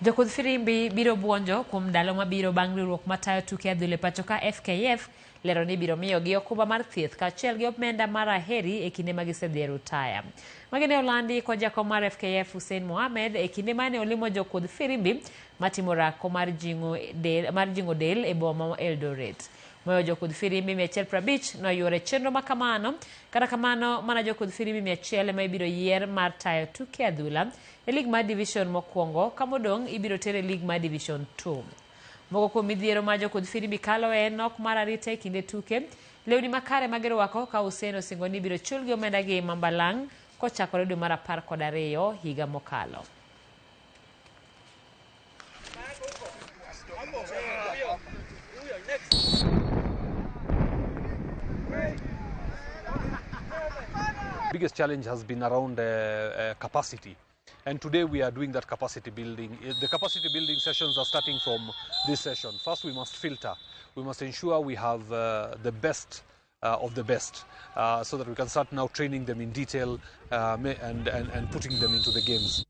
Jokudh firimbi biro buonjo kuom ndalo mabiro bang' riwruok matayo tuke adhula e pacho ka FKF lero ni ibiro miyogi okumba mar thieth kaachiel gi omenda mar aheri e kinde ma gisedhi e rutaya. Magi ne olandi kod jakom mar FKF Hussein Mohamed e kinde mane olimo jokudh firimbi matimo orako mar jing'o del e boma ma Eldoret. Moyo jokudh firimbi 150 noyuoro e chenro ma kamano. Kata kamano, mana jokudh firimbi 100 ema ibiro yier mar tayo tuke adhula e lig mar division mokwongo ka modong' ibiro ter e lig mar division 2. Moko kuom midhiero ma jokudh firimbi kaloe en nok mar arita e kinde tuke, lewni makare ma girwako ka Hussein osingo ni ibiro chulgi omendagi ma mbalang' kochakore dwe mar 12 higa mokalo. Biggest challenge has been around capacity, and today we are doing that capacity building. The capacity building sessions are starting from this session. First, we must filter. We must ensure we have the best of the best, so that we can start now training them in detail and putting them into the games.